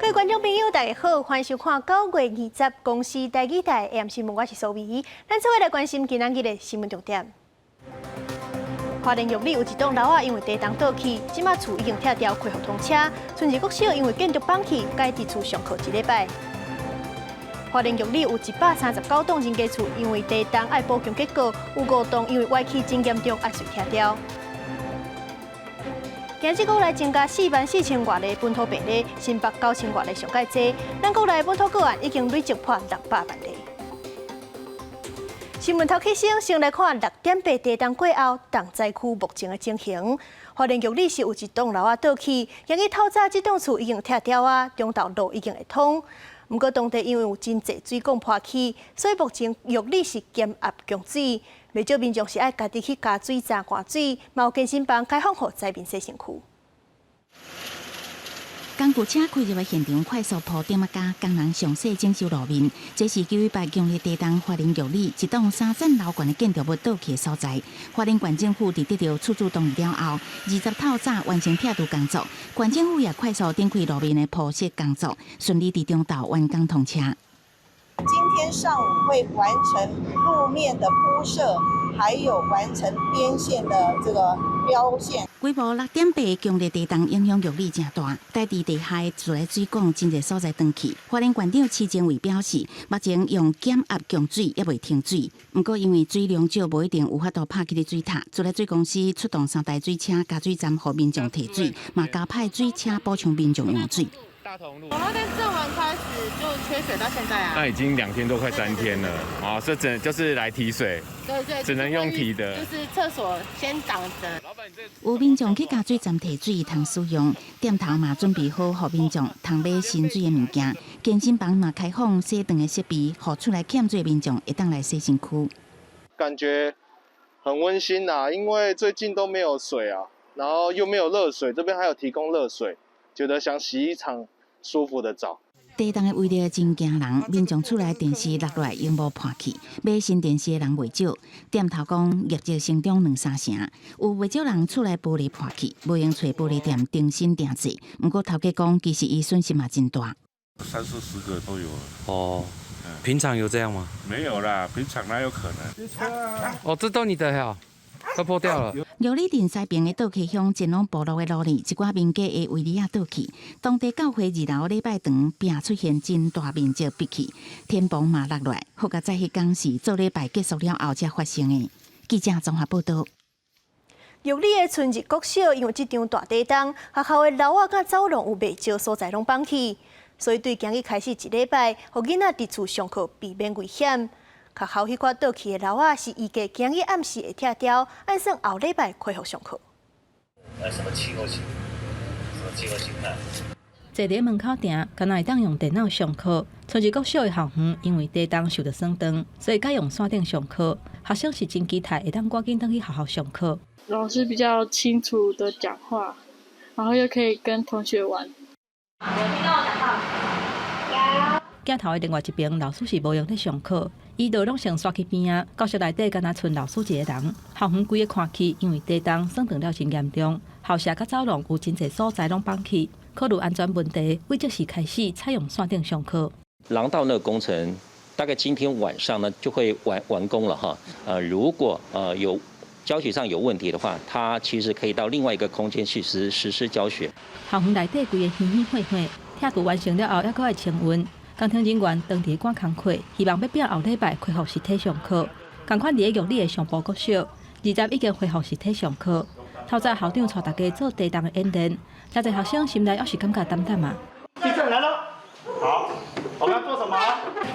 各位觀眾朋友，大家好，歡迎收看9月20公視台語台 AM 新聞，我是蘇美。咱做伙來關心今仔日的新聞重點。花蓮玉里有一棟樓仔因為地動倒去，這馬厝已經拆掉，恢復通車。春日國小因為建築崩去，改佇厝上課一禮拜。花蓮玉里有139棟人家厝因為地動愛補強結構，有五棟因為歪去真嚴重，愛隨拆掉。今日國內增加4萬4千外例本土病例，新北9千外例上蓋濟。咱國內本土個案已經累積破600萬例。新聞頭起先，先來看6.8地動過後，重災區目前的情形。花蓮玉里是有一棟樓仔倒去，今日透早這棟厝已經拆掉啊，中晝路已經會通。毋過當地因為有真濟水管破去，所以目前玉里是減壓供水，袂少民眾是愛家己去加水站灌水，嘛有健身房開放予災民洗身軀。工具車開入的現場，快速鋪墊仔加工人詳細整修路面。這是9月8強烈地動花蓮玉里一棟三層樓懸的建築物倒去的所在。花蓮縣政府佇得著處置同意了後，20透早完成拆除工作。縣政府也快速展開路面的鋪設工作，順利佇中晝完工通車。今天上午會完成路面的鋪設，還有完成邊線的這個標線。規模6.8強烈地動影響玉里誠大，帶佇地下的自來水管真濟所在斷去。花蓮縣長徐正偉表示，目前用減壓供水猶未停水，毋過因為水量少，無一定有法度拍起咧水塔。自來水公司出動三台水車加水站，予民眾提水，嘛加派水車補充民眾用水。從那天震完開始就缺水到現在啊。那已經2天多，快3天了啊！這只就是來提水，對對，只能用提的，就是廁所先擋著。有民眾去加水站提水通使用，店頭嘛準備好，予民眾通買新水的物件。健身房嘛開放洗頓的設備，予厝內欠水的民眾會當來洗身軀。感覺很溫馨啊，因為最近都沒有水啊，然後又沒有熱水，這邊還有提供熱水，覺得想洗一場舒服的澡。地動的威力真驚人，民眾厝內電視落落來螢幕破去，買新電視的人袂少。店頭講業績成長兩三成，有袂少人厝內玻璃破去，無閒揣玻璃店重新訂製。毋過頭家講，其實伊損失嘛真大。三四十個都有。哦，平常有這樣嗎？沒有啦，平常哪有可能？哦，這都你的呀，都破掉了。玉里鎮西爿的倒溪鄉前往部落的路裡，一寡民家的圍籬仔倒去，當地教會二樓禮拜堂並出現真大面積篕去，天棚嘛落來，好佳哉彼工是做禮拜結束了後才發生的。記者綜合報道。玉里的春日國小因為這場大地動，學校的樓仔佮走廊有袂少所在攏崩去，所以對今日開始一禮拜，予囡仔佇厝上課避免危險。學校彼塊倒去的樓仔是預計今日暗時會拆掉，按算後禮拜恢復上課。什麼氣候形？什麼氣候形態？坐佇門口埕，敢若會當用電腦上課。春日國小的校園因為地動受著損斷，所以改用線頂上課。學生是真期待會當趕緊轉去學校上課。老師比較清楚的講話，然後又可以跟同學玩。有聽到我講話？鏡頭的另外一邊，老師是無閒咧上課，伊就攏先煞去邊仔，教室內底敢若賰老師一个人。校園規个看去，因為地動損斷了真嚴重，校舍佮走廊有真濟所在攏崩去，考慮安全問題，對這時開始採用線頂上課。廊道那個工程大概今天晚上呢就會完工了哈。如果有教學上有問題的話，他其實可以到另外一個空間去實施教學。校園內底規个稀稀血血，拆除完成了後，猶閣愛清運。工程人員當地趕工課，希望欲拼後禮拜恢復實體上課。仝款佇咧玉里的上埔國小，20已經恢復實體上課。透早校長帶大家做地動的演練，誠濟學生心內猶是感覺膽膽啊。地震來了，好，我們要做什麼？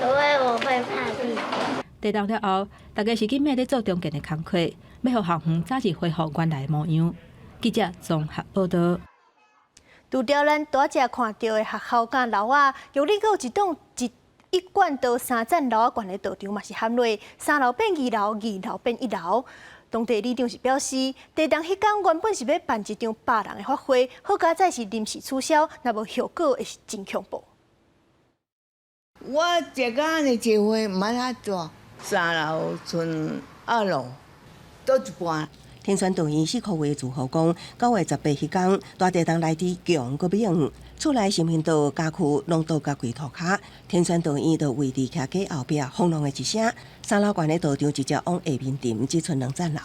因為我會怕地震。地動了後，大家是緊欲咧做重建的工課，欲予校園早日恢復原來的模樣。記者綜合報道。除了咱拄才看著的學校佮樓仔，玉里閣有一棟一貫道三層樓仔懸的道場嘛是陷落，三樓變二樓，二樓變一樓。當地里長是表示，地動彼工原本是欲辦一場100人的法會，好佳哉是臨時取消，若無後果會是真恐怖。我這工的聚會毋捌遐大，三樓賰二樓，倒一半。天璇道院四箍圍的住戶講，9月18彼工，大地動來佇強閣猛，厝內行人道家具攏倒共規塗跤，天璇道院就位佇徛家後壁，轟隆的一聲，三樓懸的道場直接往下面沉，只賰兩層樓。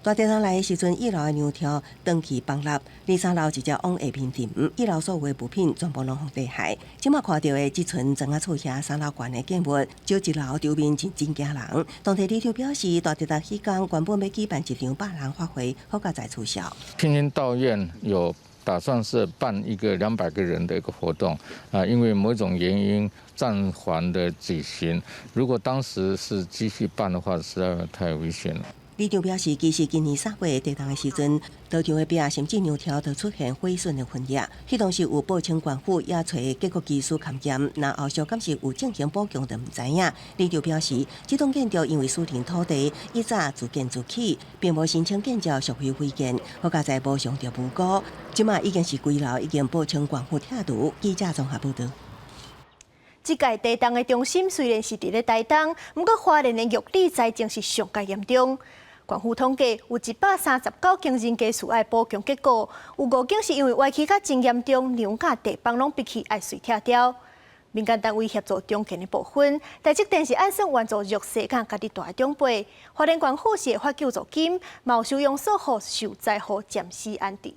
大地震來的時陣，一樓的梁柱斷去崩落，二三樓直接往下面沉，一樓所有的物品全部攏予地害。這馬看著的只賰莊仔厝遐三樓懸的建物，少一樓場面真真驚人。當地里長表示，大地震彼工原本欲舉辦一場百人法會，好佳哉取消。天心道院有打算是辦一個200個人的一個活動，啊，因為某種原因暫緩的舉行。如果當時是繼續辦的話，實在太危險了。里長表示，其實今年3月地動的時陣，道場的壁甚至梁柱都出現毀損的痕跡。彼當時有報請縣府也揣結構技師勘驗，那後續敢是有進行補強，就毋知影。里長表示，這棟建築因為私人土地，以早自建自起，並無申請建造屬於違建，好佳哉無傷著無辜。這馬已經是規樓已經報請縣府拆除。記者綜合報導。這屆地動的中心雖然是佇咧台東，毋過花蓮的玉里災情是上蓋嚴重。縣府統計有139間人家厝愛補強結構，有五間是因為歪曲甲真嚴重，梁佮地枋攏逼去愛隨拆掉。民間單位協助重建的部分，台積電是按算援助弱勢佮家己蹛的長輩。花蓮縣府是會發救助金，嘛有收容所予受災戶暫時安置。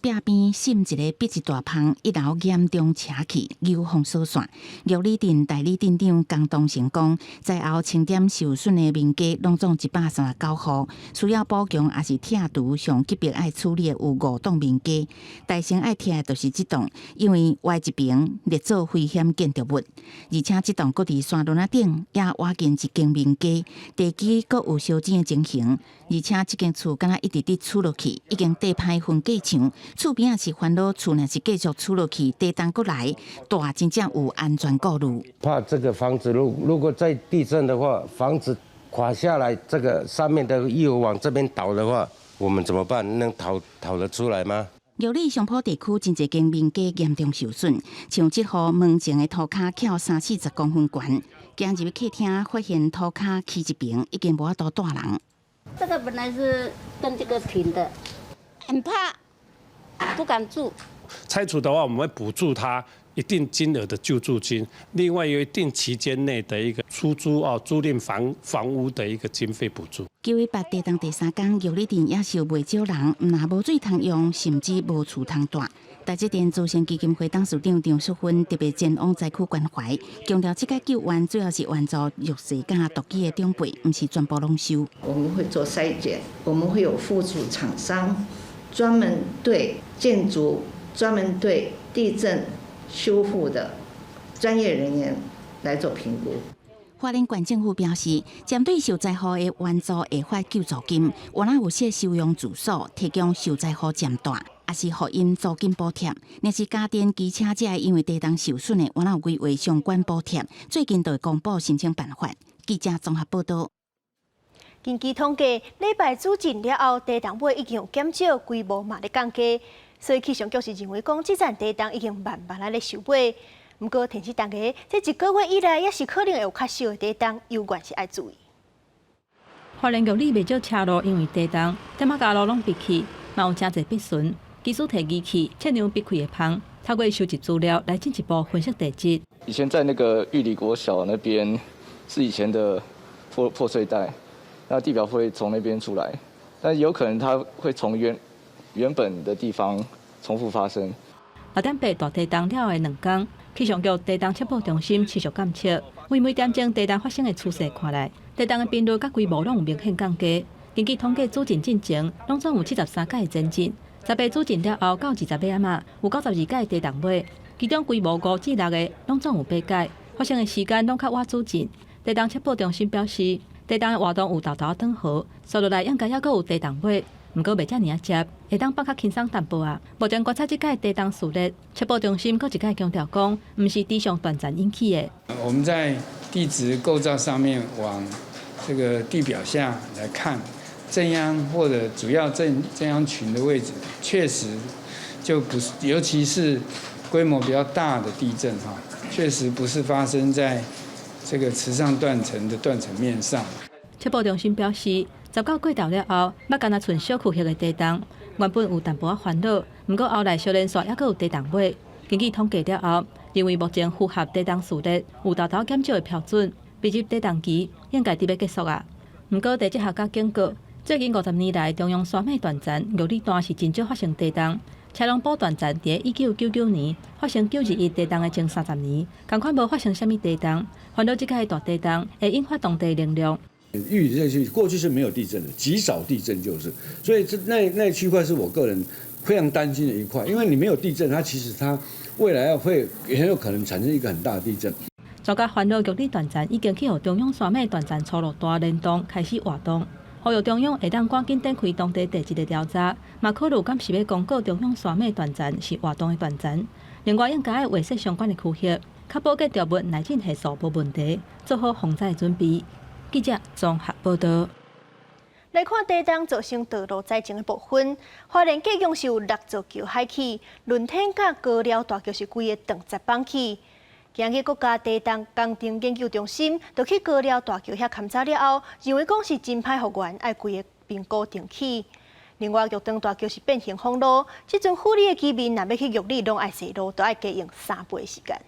壁邊滲一个筆一大芳，一樓嚴重斜去，流風疏散。玉里鎮代理鎮長江東成講，災後清點受損的民家攏總139戶，需要補強抑是拆除上急迫愛處理的有五棟民家。大先愛拆的就是這棟，因為歪一邊列做危險建築物，而且這棟閣佇山崙仔頂，也倚近一間民家，地基閣有燒錢的情形，而且這間厝敢若一直佇厝落去，已經地歹分隔牆。厝邊仔是煩惱，厝若是繼續厝落去，地動閣來，大真正有安全顧慮。怕這個房子如果再地震的話，房子垮下來，這個上面的又往這邊倒的話，我們怎麼辦？能逃得出來嗎？玉里上埔地區真濟間民家嚴重受損，像這戶門前的塗跤翹三四十公分懸，行入去客廳發現塗跤起一邊已經無法度蹛人。這個本來是跟這個平的，很怕。不敢住。拆除的話，我們會補助他一定金額的救助金，另外有一定期間內的一個出租哦租賃房屋的一個經費補助。918地動第三工，玉里鎮也是有袂少人，毋但無水通用，甚至無厝通蹛。台積電慈善基金會董事長張淑芬特別前往災區關懷，強調這個救援主要是援助弱勢佮獨居的長輩，毋是全部攏收。我們會做篩檢，我們會有附屬廠商。專門對建築、專門對地震修復的專業人員來做評估。花蓮縣政府表示，針對受災戶的援助會發救助金，有若有設收容住所，提供受災戶暫蹛，抑是予𪜶租金補貼。若是家電機車這因為地動受損的，有若有規劃相關補貼，最近就會公布申請辦法。記者綜合報導。根據統計，禮拜主震了後，地動尾已經有減少，規模嘛咧降低，所以氣象局是認為講，這陣地動已經慢慢仔咧收尾。毋過提醒大家，這一個月以來也是可能會有較小的地動，猶原是愛注意。花蓮玉里袂少車路因為地動，店仔街路攏閉去，嘛有誠濟破損。技師提儀器測量閉開的縫，透過收集資料來進一步分析地質。以前在那個玉里國小那邊是以前的破碎帶。那地表會從那邊出來，但有可能它會從原本的地方重複發生。6.8大地動了的兩工，氣象局地動測報中心持續監測，為每點鐘地動發生的趨勢看來，地動的頻率佮規模攏有明顯降低。根據統計，主震進前攏總有73擺前震，18主震了後到20尾仔嘛，有92擺地動尾，其中規模5至6个攏總有八擺，發生的時間攏較晚主震。地動測報中心表示，地動的活動有沓沓轉和，紲落來應該猶閣有地動尾，毋過袂遮爾仔捷，會當放較輕鬆淡薄仔。目前觀察這擺地動序列，測報中心閣一擺強調講，毋是地上斷層引起的。我們在地質構造上面往這個地表下來看，震央或者主要震央群的位置，確實就不是，尤其是規模比較大的地震哈，確實不是發生在這個池上斷層的斷層面上。測報中心表示，19過頭了後，捌敢若賰小區域的地動，原本有淡薄仔煩惱，毋過後來相連紲猶閣有地動尾。根據統計了後，認為目前符合地動序列有沓沓減少的標準，進入地動期應該佇欲結束啊。毋過地質學家警告，最近50年來，中央山脈斷層玉里段是真少發生地動。車籠埔斷層佇1999年發生9.21地動的前30年，仝款無發生啥物地動。煩惱這擺大地動會引發當地能量。玉里這區過去是沒有地震的，極少地震就是，所以這那區塊是我個人非常擔心的一塊，因為你沒有地震，它其實它未來會很有可能產生一個很大的地震。專家煩惱玉里斷層已經去予中央山脈斷層粗魯帶連動開始活動。呼籲中央會當趕緊展開當地地質的調查，嘛考慮敢是欲公告中央山脈斷層是活動的斷層。另外應該愛劃設相關的區域，確保建築物耐震係數無問題，做好防災準備。記者綜合報道。來看地動造成道路災情的部分，花蓮計共是有六座橋海去，輪天佮高寮大橋是規个斷十枋去。今日國家地動工程研究中心就去高寮大橋遐勘查了後，認為講是真歹復原，愛規个評估重起。另外，玉長大橋是變形封路，這陣埔里的居民若欲去玉里，攏愛踅路，都愛加用3倍時間。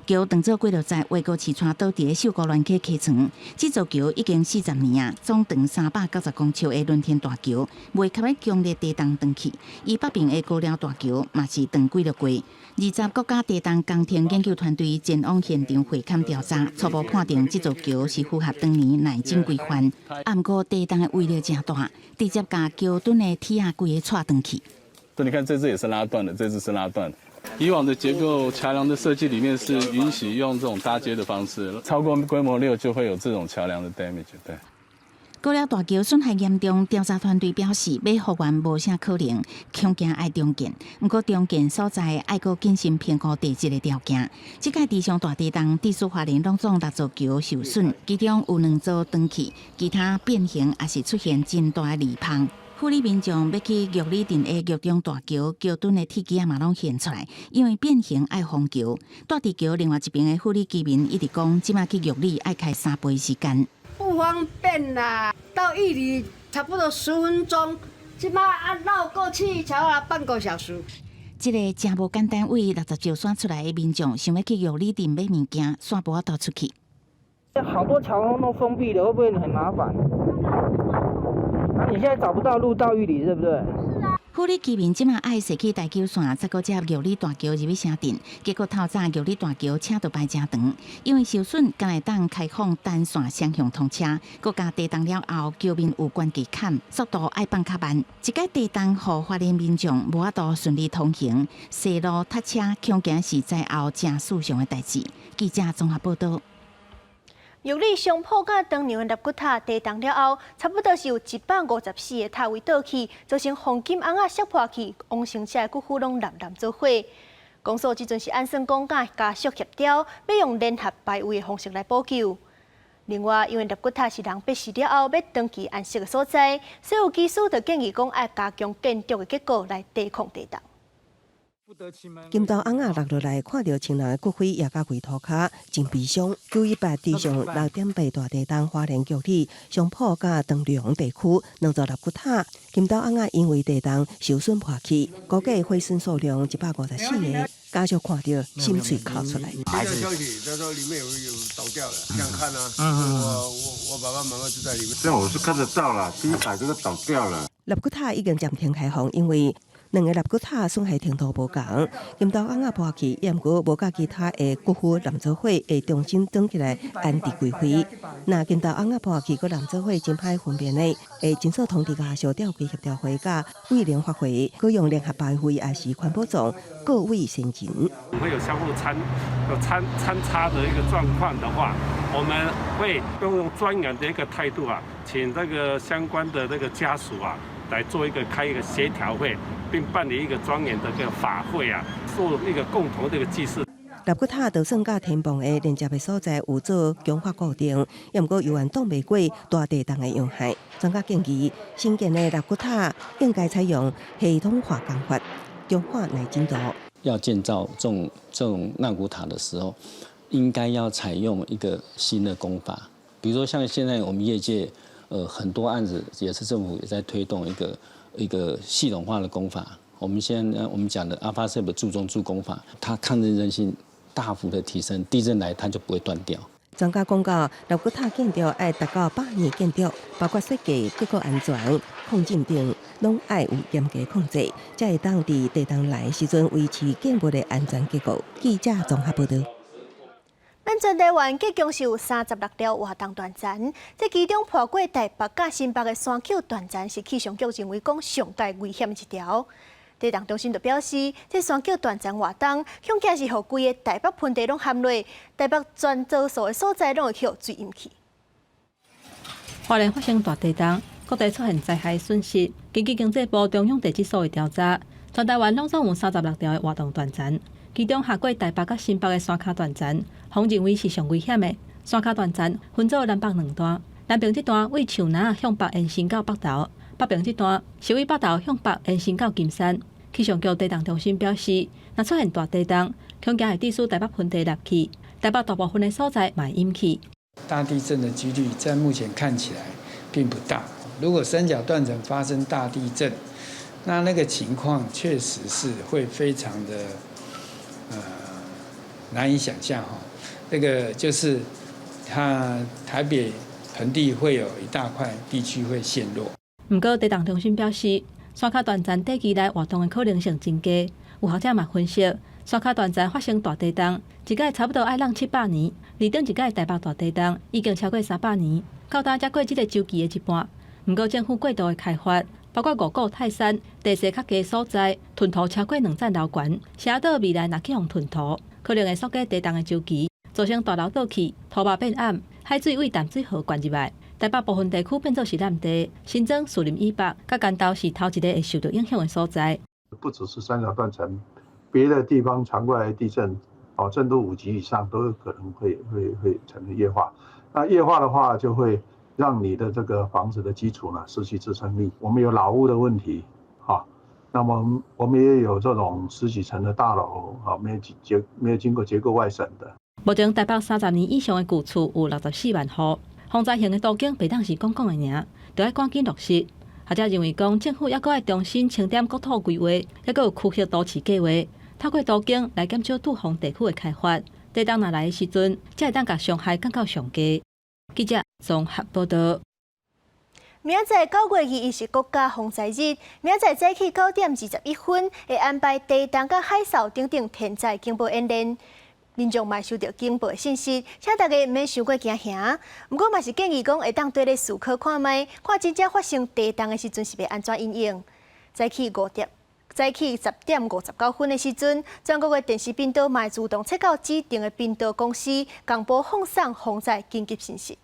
橋當做幾落載，越過市川倒佇秀姑巒溪溪床，這座橋已經40年啊，總長390公尺的輪天大橋，袂及欲強烈地動斷去。伊北爿的高寮大橋嘛是斷幾落過。20國家地動工程研究團隊前往現場會勘調查，初步判定這座橋是符合當年耐震規範。啊，毋過地動的威力誠大，直接共橋墩的鐵仔規个掣斷去。所以你看，這隻也是拉斷的，這隻是拉斷。以往的結構橋梁的設計裡面是允許用這種搭接的方式，超過規模六就會有這種橋梁的 damage。對。高寮大橋損害嚴重，調查團隊表示，欲復原無啥可能，恐驚愛重建。毋過重建所在愛閣謹慎評估地質的條件。這擺地上大地動，致使花蓮攏總六座橋受損，其中有兩座斷去，其他變形抑是出現真大的裂縫。埔里民眾欲去玉里鎮的玉中大橋，橋墩的鐵枝仔嘛攏現出來，因為變形愛封橋。蹛佇橋另外一爿的埔里居民一直講，這馬去玉里愛開3倍時間。不方便啦，到玉里差不多10分鐘，這馬啊繞過去才要半個小時。這个誠無簡單，位60石山出來的民眾，想欲去玉里鎮買物件，煞無法度出去。好多橋都封閉了，會不會很麻煩？啊，你現在找不到路到玉里，對不對？埔里居民這馬愛踅去台九線，才閣接玉里大橋入去城鎮。結果透早玉里大橋車都排誠長，因為受損，敢會當開放單線雙向通車。閣加地動了後，橋面有懸低坎，速度愛放較慢。這擺地動予花蓮民眾無法度順利通行，踅路塞車，恐驚是災後誠死傷的代誌。記者綜合報道。玉里松埔佮長良的納骨塔地動了後，差不多是有154个塔位倒去，造成黃金尪仔摔破去，往生者的骨灰攏湳湳做伙。公所這陣是按算講佮家屬協調，欲用聯合牌位的方式來補救。另外，因為納骨塔是人過世了後欲長期安息的所在，所以有技師就建議講愛加強建築的結構來抵抗地動。金頭尪仔落落來，看著親人的骨灰也佮跪塗跤，真悲傷。9.18地上6.8大地動，花蓮玉里松埔佮長良地區兩座納骨塔，金頭尪仔因為地動受損破去，估計毀損數量154個。家屬看著心碎哭出來。聽到消息，他說裡面有倒掉了，想看啊。我爸爸媽媽就在裡面。這我是看得到了，第一排這個倒掉了。納骨塔已經暫停開放，因為兩个納骨塔損害程度無仝，金頭尪仔破去，也毋過無佮其他的骨灰湳做伙，會重新轉起來安置歸位。若金頭尪仔破去，閣湳做伙真歹分辨的，會盡早通知家屬調開協調會佮慰靈法會，閣用聯合牌位抑是環保葬告慰先人。會有相互參差的一個狀況的話，我們會用專業的一個態度啊，請這個相關的這個家屬啊，來做一個開一個協調會，並辦理一個莊嚴的個法會啊，做一個共同的一個祭祀。納骨塔就算佮天棚的連接的所在有做強化固定，也毋過猶原擋袂過大地動的傷害。專家建議，新建的納骨塔應該採用系統化工法，強化耐震度。要建造這種納骨塔的時候，應該要採用一個新的工法，比如說像現在我們業界很多案子也是政府也在推動一個系統化的工法。我們現在我們講的 Alpha Shape 柱中柱工法，它抗震韌性大幅的提升，地震來它就不會斷掉。專家講到，納骨塔建築愛達到100年建築，包括設計、結構安全、抗震等，攏愛有嚴格控制，才會當佇地動來時陣維持建物的安全結構。記者綜合報道。咱全台灣計共是有36條活動斷層，這其中破過台北佮新北的山丘斷層是氣象局認為講上蓋危險的一條。地動中心就表示，這山丘斷層活動，恐驚是予規个台北盆地攏陷落，台北全多數的所在攏會予水淹去。花蓮發生大地動，各地出現災害損失。根據經濟部中央地質所的調查，全台灣攏總有36條的活動斷層，其中下過台北佮新北的山跤斷層，予認為是上危險的。山跤斷層分做南北兩段，南邊這段為樹林向北延伸到北投，北邊這段是為北投向北延伸到金山。氣象局地動中心表示，若出現大地動，恐驚會致使台北盆地凹去，台北大部分的所在嘛會淹去。大地震的幾率在目前看起來並不大。如果三角斷層發生大地震，那個情況確實是會非常的難以想象哈。這個就是它台北盆地會有一大塊地區會陷落。毋過地動中心表示，山跤斷層短期內活動的可能性真低。有學者嘛分析，山跤斷層發生大地動，一擺差不多愛挵700年，而頂一擺台北大地動已經超過300年，到今才過這個週期的一半。毋過政府過度的開發，包括五股泰山地勢較低所在，囤土超過兩層樓懸，社島未來若去予吞土，可能會縮減地動的週期，造成大樓倒去，土壩變暗，海水對淡水河灌入來。台北部分地區變做是濫地，新莊士林以北、佮關渡是頭一个會受著影響的所在。不只是三角斷層，別的地方傳過來的地震，哦，震度5級以上都有可能會產生液化。那液化的話，就會讓你的這個房子的基礎呢失去支撐力。我們有老屋的問題，哈，那麼我們也有這種十幾層的大樓，啊，沒有經過結構外審的。目前台北30年以上的舊厝有64萬戶。防災型的都更袂當是講講的爾，著愛趕緊落實。學者認為講，政府猶閣愛重新清點國土規劃，猶閣有區域都市計劃，透過都更來減少杜荒地區的開發。地動若來的時陣，才會當共傷害降到上低。記者綜合報道。明仔載9月21是國家防災日，明仔載早起9點21分會安排地動佮海嘯等等天災警報演練。民眾嘛收著警報的信息，請大家毋免傷過驚嚇。毋過嘛是建議講，會當綴咧思考看覓，看真正發生地動的時陣是欲按怎因應。早起10點59分的時陣，全國的電視頻道嘛會自動切到指定的頻道公司，廣播放送防災緊急信息。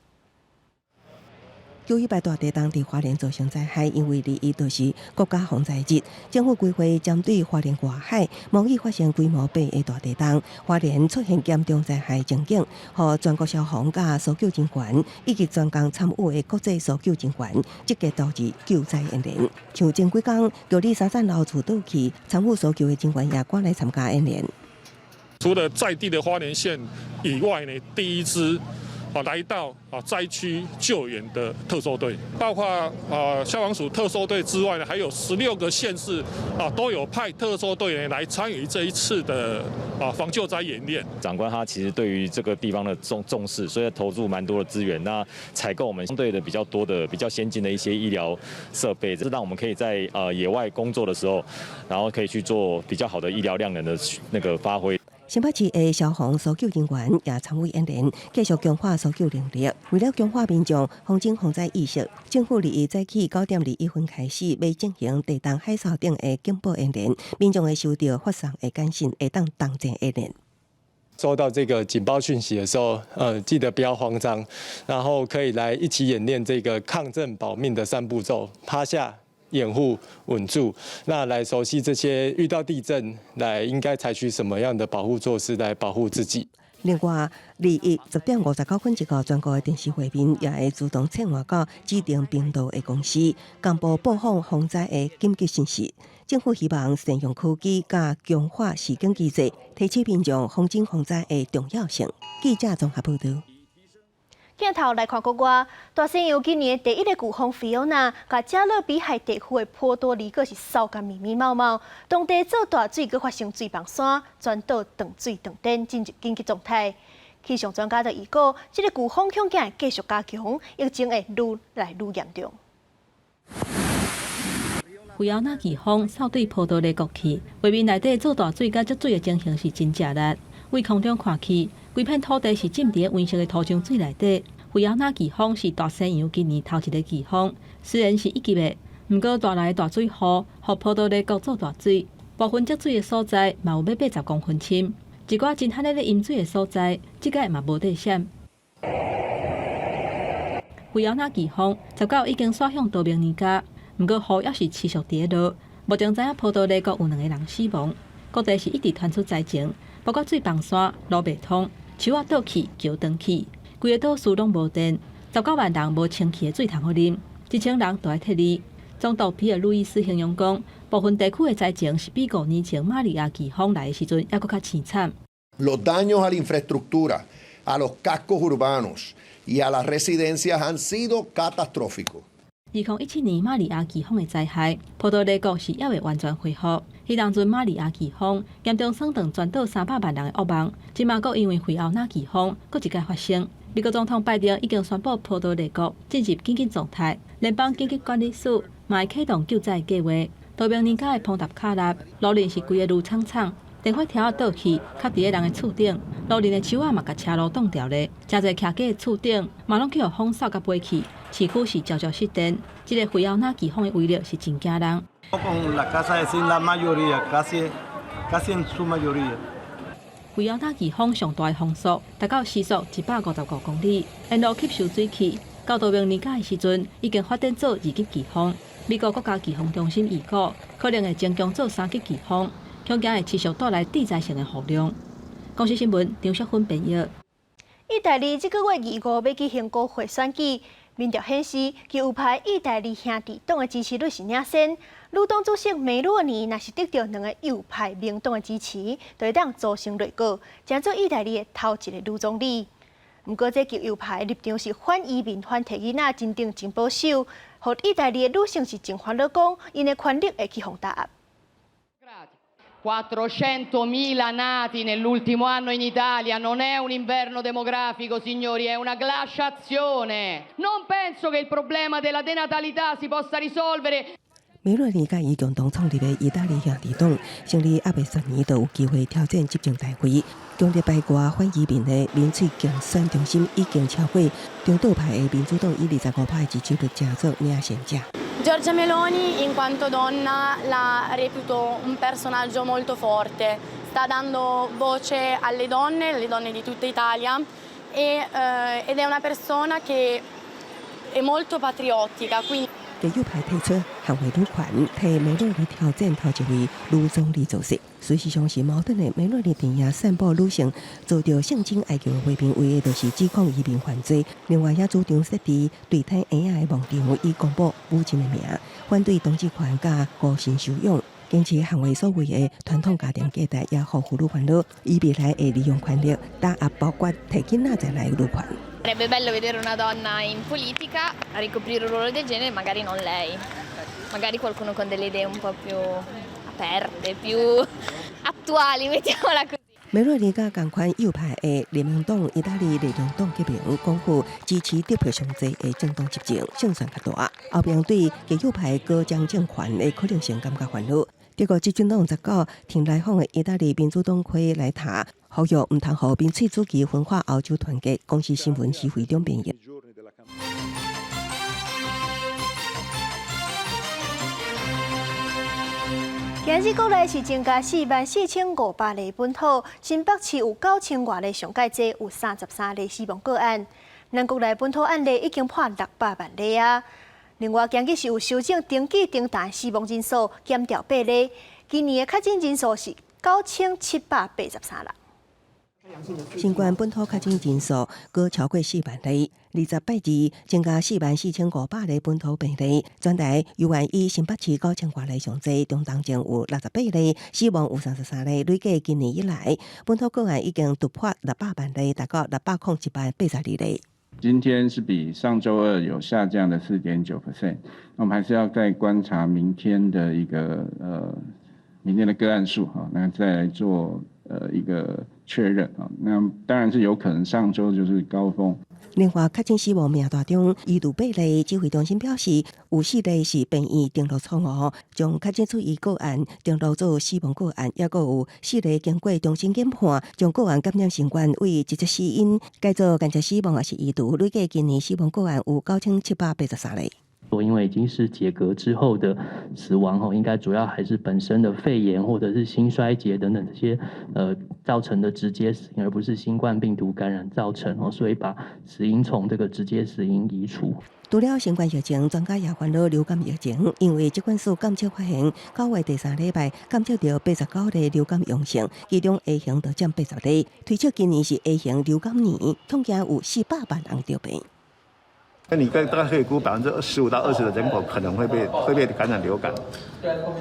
九一八大地動佇花蓮造成災害，因為21就是國家防災日，政府規劃針對花蓮外海模擬發生規模8的大地動，花蓮出現嚴重災害情景，予全國消防佮搜救人員以及專工參與的國際搜救人員積極投入救災演練。像前幾工，玉里三層樓厝倒去，參與搜救的人員也趕來參加演練。除了在地的花蓮縣以外呢，第一支來到災區救援的特搜隊，包括消防署特搜隊之外呢，還有16個縣市都有派特搜隊呢來參與這一次的防救災演練。長官他其實對於這個地方的重視，所以投注蠻多的資源，那採購我們相對的比較多的、比較先進的一些醫療設備，這讓我們可以在野外工作的時候，然後可以去做比較好的醫療量能的那個發揮。新北市的消防搜救人員也參與演練，繼續強化搜救能力。為了強化民眾防震防災意識，政府21早起9點21分開始，欲進行地動海嘯等的警報演練，民眾會收著發送的簡訊，會當同齊演練。收到這個警報訊息的時候，記得不要慌張，然後可以來一起演練這個抗震保命的三步驟：趴下、掩護、穩住。那來熟悉這些遇到地震，來應該採取什麼樣的保護措施來保護自己。另外，21 10點59分這個全國的電視畫面也會自動切換到指定頻道的公視，公布播放防災的緊急信息。政府希望善用科技佮強化示警機制，提醒民眾防震防災的重要性。記者綜合報道。鏡頭來看國外，大西洋今年第一个颶風菲奧娜，共加勒比海地區的波多黎各是掃共密密麻麻，當地做大水，閣發生水崩山，全島斷水斷電，進入緊急狀態。氣象專家就預告，這个颶風恐驚會繼續加強，疫情會愈來愈嚴重。菲奧娜颶風掃對波多黎各去，畫面內底做大水佮積水的情形是真食力。對空中看去，規片土地是浸佇黃色的土漿水內底。菲奧娜颶風是大西洋今年頭一个颶風，雖然是一級的，毋過帶來大水雨，予波多黎各做大水，部分積水的所在嘛有欲80公分深，一寡真罕咧咧淹水的所在，這擺嘛無得閃。菲奧娜颶風19已經徙向多明尼加，毋過雨猶是持續佇咧落。目前知影波多黎各有兩个人死亡，各地是一直傳出災情，包括水崩山、路袂通、樹仔倒去、橋斷去，規个島嶼攏無電，19萬人無清氣的水通予啉，1000人都愛撤離。總督皮爾路易斯形容講，部分地區的災情是比5年前瑪利亞颶風來的時陣猶閣較淒慘。 Los daños a la infraestructura, a los cascos urbanos y a las residencias han sido catastróficos. 2017年瑪利亞颶風的災害，波多黎各是猶未完全恢復。彼當陣瑪利亞颶風嚴重損斷全島300萬人的惡夢，這馬閣因為菲奧娜颶風閣一擺發生。美國總統拜登已經宣布波多黎各進入緊急狀態，聯邦緊急管理署嘛會啟動救災計劃。多明尼加的蓬達卡納路面是規个攄氅氅，電火柱仔倒去，卡佇咧人的厝頂，路面的樹仔嘛共車路擋牢咧，誠濟徛家的厝頂嘛攏去予風掃共飛去，市區是焦焦失電。這个菲奧娜颶風的威力是真驚人。 Con la casa de zinc la mayoría, casi, casi en su mayoría. 菲奧娜颶風上大的風速達到時速155公里，沿路吸收水汽，到多明尼加的時陣已經發展做二級颶風。美國國家颶風中心預估可能會增強做三級颶風，恐驚會持續帶來致災性的雨量。公視新聞張淑芬編譯。意大利這個月25欲舉行國會選舉，民調顯示，極右派意大利兄弟黨的支持率是領先。女黨主席梅洛尼若是得著兩个右派盟黨的支持，就會當組成內閣，成做意大利的頭一个女總理。毋過，這極右派立場是反移民、反提囡仔，真正真保守，予意大利的女性是真煩惱，講𪜶的權力會去予打壓。 400.000 nati nell'ultimo anno in Italia, non è un inverno demografico, signori, è una glaciazione. Non penso che il problema della denatalità si possa risolvere. 梅洛尼佮伊共同創立的意大利兄弟黨，勝利猶未選年就有機會挑戰執政大位。強烈排外反移民的民粹競選中心已經超過中道派的民主黨以25%的支持率，成做領先者。 Giorgia Meloni, in quanto donna, la reputo un personaggio molto forte. Sta dando voce alle donne di tutta Italia, ed è una persona che è molto patriottica. Quindi. 極右派提出捍衛女權，替梅洛尼挑戰頭一位女總理主席。事實上是矛盾的，梅洛尼陣營散布女性遭著性侵哀求的畫面，為的就是指控移民犯罪。另外，也主張設置對胎嬰仔的牧場，以公布母親的名，反對同志權佮高薪收養，堅持捍衛所謂的傳統家庭價值，也予婦女煩惱。伊未來會利用權力打壓包括提囡仔在內的女權。 Sarebbe bello vedere una donna in politica a ricoprire un ruolo del genere, magari non lei, magari qualcuno con delle idee un po' più aperte, più attuali, mettiamola così. 梅洛尼佮仝款右派的聯盟黨、意大利力量黨結盟，講好支持得票上濟的政黨執政，勝算較大。後邊對極右派閣掌政權的可能性感覺煩惱。德國執政黨19挺來訪的意大利民主黨魁萊塔，呼籲毋通予民粹主義分化歐洲團結。公視新聞徐惠中編譯。今日國內是增加44,500例本土，新北市有9000外例，上蓋濟有33例死亡個案。咱國內本土案例已經破600萬例啊！另外，今日是有修正登記登單死亡人數，減掉8例。今年的確診人數是9783人。新冠本土確診人數閣超過4萬例，20拜二增加44,500例本土病例。全台猶原以新北市9000外例上濟，中東症有68例，死亡有33例。累計今年以來，本土個案已經突破600萬例，達到601萬82例。今天是比上周二有下降的4.9%，那我們還是要再觀察明天的一個明天的個案數哈，那再來做一個確認啊。那當然是有可能上周就是高峰。另外，確診死亡名單中，移除八例，指揮中心表示，有四例是病院登錄錯誤，將確診出院個案登錄做死亡個案，抑閣有四例經過重新研判，將個案感染新冠為直接死因，改做間接死亡抑是移除。累計今年死亡個案有9783例。因為已經是解隔之後的死亡吼，應該主要還是本身的肺炎或者是心衰竭等等這些造成的直接死因，而不是新冠病毒感染造成哦，所以把死因從這個直接死因移除。除了新冠疫情，專家也煩惱流感疫情，因為疾管署監測發現，9月第三禮拜監測著89例流感陽性，其中 A 型就佔80例，推測今年是 A 型流感年，統計有400萬人著病。那你大概可以估15%到20%的人口可能會被感染流感。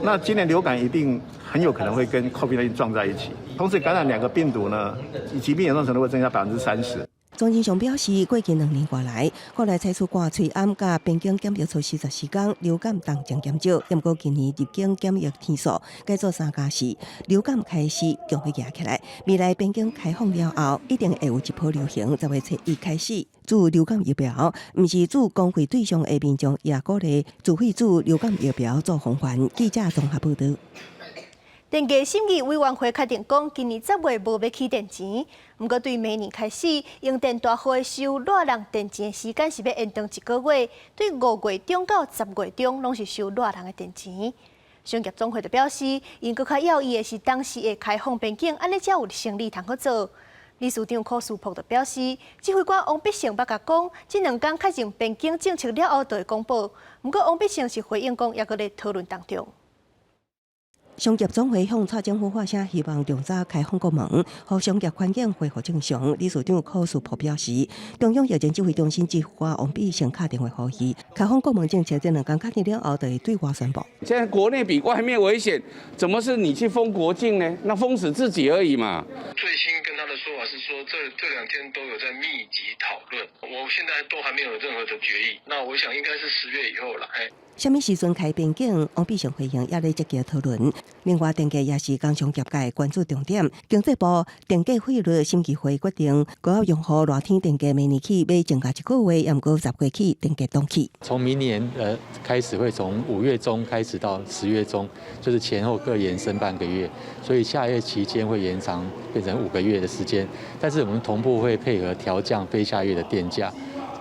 那今年流感一定很有可能會跟 COVID-19 撞在一起，同時感染兩個病毒呢，疾病嚴重程度會增加30%。莊人祥表示，過去2年過來，國內採取掛喙罨佮邊境檢疫措施14天，流感當前減少。毋過今年入境檢疫天數改做3加4，流感開始強欲夯起來。未來邊境開放了後，一定會有一波流行。10月初1開始注流感疫苗，毋是注公費對象的民眾也鼓勵自費注流感疫苗做防範。記者綜合報導。電價審議委員會確定講，今年10月無欲起電錢。毋過對明年開始，用電大戶收熱人電錢的時間是欲延長一個月，對5月中到10月中攏是收熱人的電錢。商業總會就表示，𪜶閣較猶豫的是當時會開放邊境，按呢才有生意通好做。理事長柯書博就表示，指揮官王必勝捌共講，這兩工確認邊境政策了後就會公布。毋過王必勝是回應講，猶閣咧討論當中。商業總會向蔡政府發聲，希望盡早開放國門，予商業環境恢復正常。理事長柯書博表示，中央疫情指揮中心指揮官王必勝敲電話呼籲，開放國門政策這兩工確定了後，就會對外宣布。現在國內比外面危險，怎麼是你去封國境呢？那封死自己而已嘛。最新跟他的說法是說，這兩天都有在密集討論，我現在都還沒有任何的決議。那我想應該是10月以後了。啥物時陣開邊境？王必勝回應猶咧積極討論。另外，電價也是工商業界關注重點。經濟部電價費率審議會決定，高壓用戶熱天電價明年起欲增加一個月，毋過10月起電價凍起。從明年開始，會從5月中開始到10月中，就是前後各延伸半個月，所以夏月期間會延長變成5個月的時間。但是我們同步會配合調降非夏月的電價，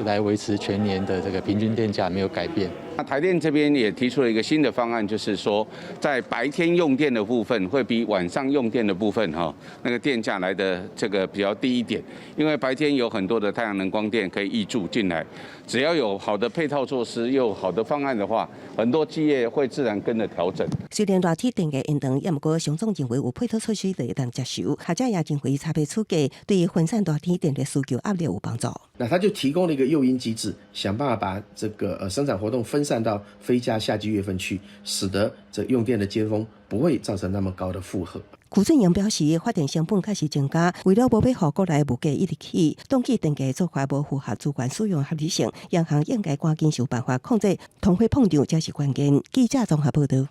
來維持全年的這個平均電價沒有改變。那台電這邊也提出了一個新的方案，就是說在白天用電的部分會比晚上用電的部分哈，那個電價來得這個比較低一點，因為白天有很多的太陽能光電可以挹注進來，只要有好的配套措施，又有好的方案的話，很多企業會自然跟着調整。雖然熱天電價延長，也毋過商總認為有配套措施就會當接受，學者也認為差別出價對分散熱天電力需求壓力有幫助。那他就提供了一個誘因機制，想辦法把這個生產活動分散到非夏季月份去，使得這用電的尖峰不會造成那麼高的負荷。許俊陽表示，發電成本確實增加，為了無欲予國內物價一直起，凍起電價做法無符合資源使用合理性，央行應該趕緊想辦法控制通貨膨脹，才是關鍵。記者綜合報導。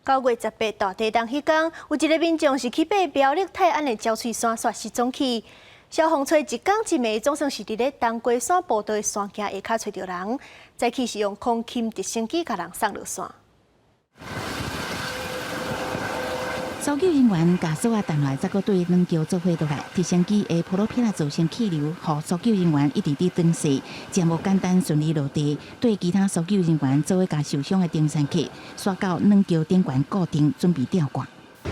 9月18大地震彼工，有一个民眾是去爬苗栗泰安的鳥喙山，煞失蹤去。消防揣一工一暝，總算是佇咧冬瓜山步道的山徑下跤揣著人，早起是用空勤直升機共人送落山。搜救人員共索仔彈來，再閣對軟橋做伙落來，直升機的普羅皮拉造成氣流，予搜救人員一直佇轉勢，真無簡單順利落地。對其他搜救人員做伙共受傷的登山客，煞到軟橋頂懸固定，準備吊掛。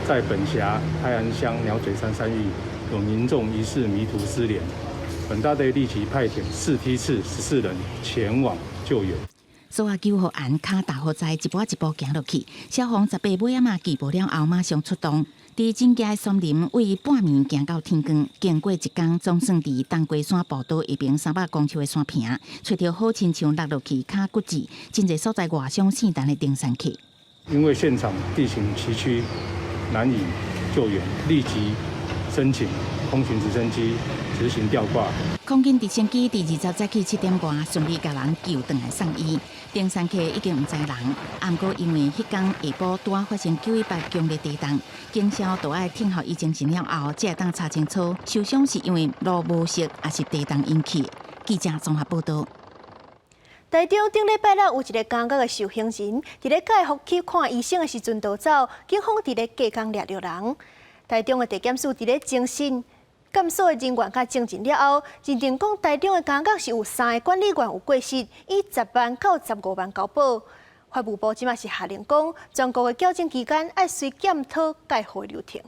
在本轄泰安鄉鳥嘴山山域，有民眾疑似迷途失聯，本大隊立即派遣4梯次14人前往救援。所有救護員跤踏予在一步一步行落去，消防18尾仔馬起步了後，馬上出動。佇真崎的松林，為半暝行到天光，經過一工，總算佇冬瓜山步道下爿300公尺的山坪，揣著好親像落落去跤骨折，真濟所在外傷生陳的登山客。因為現場地形崎嶇，難以救援，立即申請空巡直升機執行吊掛。空軍直升機佇20早起7點外順利共人救轉來送醫。登山客已經毋知人，毋過因為彼工下晡拄仔發生918強烈地動，警消都愛聽候伊證實了後，才會當查清楚受傷是因為路無熟，抑是地動引起。記者綜合報道。台中頂禮拜六有一个監獄的受刑人，佇咧介護去看醫生的時陣逃走，警方佇咧隔工掠著人。台中的地檢署佇咧偵訊監所的人員佮證人了後，認定講台中的監獄是有三个管理員有過失，以10萬到15萬交保。法務部這馬是下令講，全國的矯正機關愛隨檢討介護流程。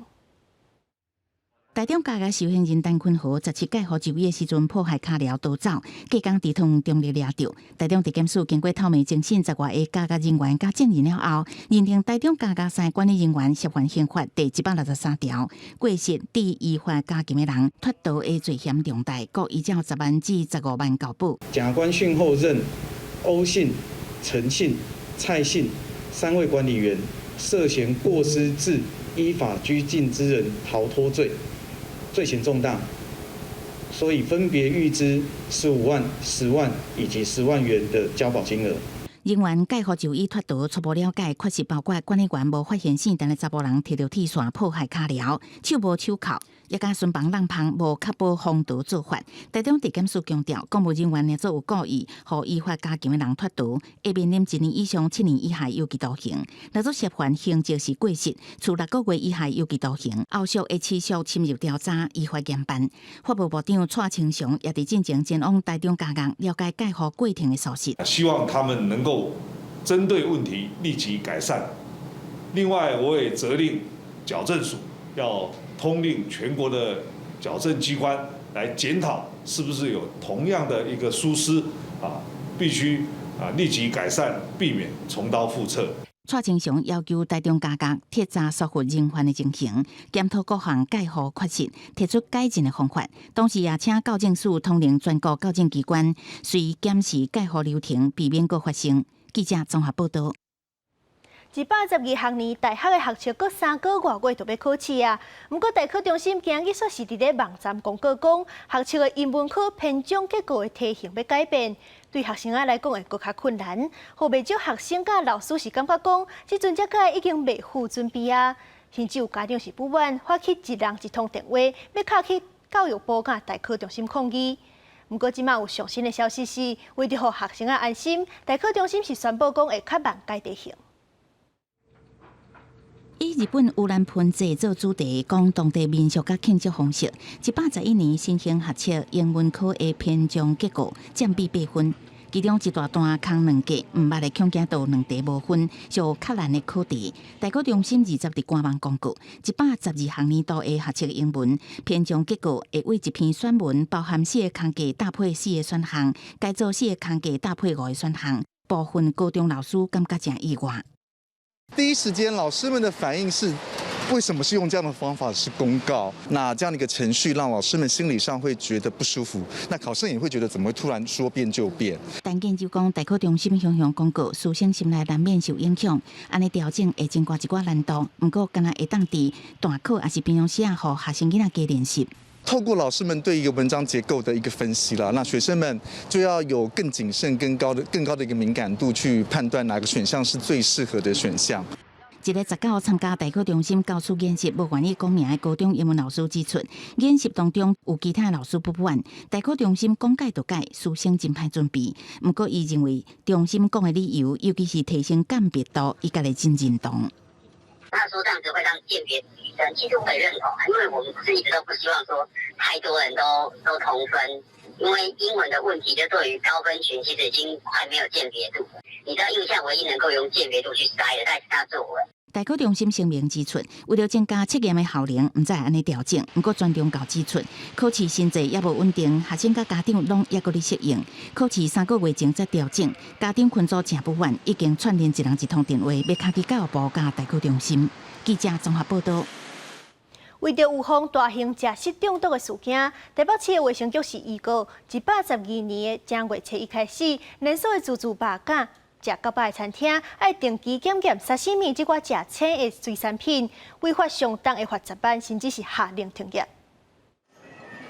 台中監獄受刑人陳坤豪17介護就醫的時陣破壞跤鐐逃走，隔工佇桃園中壢掠著。台中地檢署經過透明偵訊10外个監獄人員佮證人了後，認定台中監獄三个管理人員涉犯刑法第163條，過失致依法監禁的人脫逃的罪嫌重大，各依照10萬至15萬交保。檢察官訊後認歐姓、陳姓、蔡姓三位管理員涉嫌過失致依法拘禁之人逃脫罪。罪嫌重大，所以分別諭支15萬、10萬以及10萬元的交保金額。人員介護就醫脫逃，初步了解確實包括管理員無發現聖誕的查埔人提著鐵線破壞跤鐐，手無手銬，也佮巡防籠芳無確保防逃做法。台中地檢署強調，公務人員若做有故意，予依法監禁的人脫逃，會面臨1年以上7年以下有期徒刑；若做涉犯刑責是過失，處6個月以下有期徒刑。後續會持續深入調查，依法嚴辦。法務部長蔡清祥也佇進前前往台中監獄了解介護過程的屬實。希望他們能夠針對問題立即改善。另外，我也責令矯正署要通令全國的矯正機關來檢討，是不是有同樣的一個疏失啊？必須啊立即改善，避免重蹈覆轍。蔡清祥要求台中監獄徹查疏忽人犯的情形，檢討各項介護缺失，提出改進的方法。同時也請矯正署統領全國矯正機關，隨檢視介護流程，避免閣發生。記者綜合報道。112學年大學的學測閣3個外月就欲考試啊！毋過大考中心今日煞是佇咧網站公告講，學測的英文科編總結構的題型欲改變，對學生仔來講會閣較困難。予袂少學生佮老師是感覺講，這陣才改已經未赴準備啊！甚至有家長是不滿，發起一人一通電話，欲敲去教育部佮大考中心抗議。毋過這馬有上新的消息是，為著予學生仔安心，大考中心是宣布講會較慢改題型。以日本盂蘭盆節做主題，講當地民俗佮慶祝方式。111年新興學測英文科的編總結構佔比8分，其中一大段空兩格，毋捌的恐驚到兩題無分，屬較難的考題。大考中心20佇官網公告，112學年度的學測英文編總結構會為一篇選文包含四個空格搭配四個選項，改做四個空格搭配五個選項。部分高中老師感覺誠意外。第一時間，老師們的反應是：為什麼是用這樣的方法是公告？那這樣的一個程序，讓老師們心理上會覺得不舒服。那考生也會覺得，怎麼會突然說變就變？陳建就講，大考中心向向公告，師生心內難免受影響。按呢調整會增加一寡難度，毋過敢若會當佇段考抑是平常時啊，予學生囡仔加練習。透過老師們對一個文章結構的一個分析啦，那學生們就要有更謹慎、更高的一個敏感度去判斷哪個選項是最適合的選項。一个19參加大考中心教師研習，無願意講名的高中英文老師指出，研習當中有其他老師不滿，大考中心講改就改，師生真歹準備。毋過，伊認為中心講的理由，尤其是提升鑑別度，伊家己真認同。他說這樣子會讓鑑別提升，其實我也認同，因為我們不是一直都不希望說太多人都同分，因為英文的問題就對於高分群其實已經快沒有鑑別度。你知道印象唯一能夠用鑑別度去篩的，但是他作文。大考中心聲明指出，為著增加測驗的效能，毋知按呢調整。毋過專長教指出，考試新制猶無穩定，學生佮家長攏猶閣咧適應。考試3個月前才調整，家長群組誠不滿，已經串聯一人一通電話，欲敲去教育部佮大考中心。記者綜合報道。為著預防大型食食中毒的事件，台北市的衛生局是預告，112年的正月初一開始，連鎖的自助吧佮食到飽的餐廳，愛定期檢驗沙西米這款食青的水產品，違法上重會罰10萬，甚至是下令停業。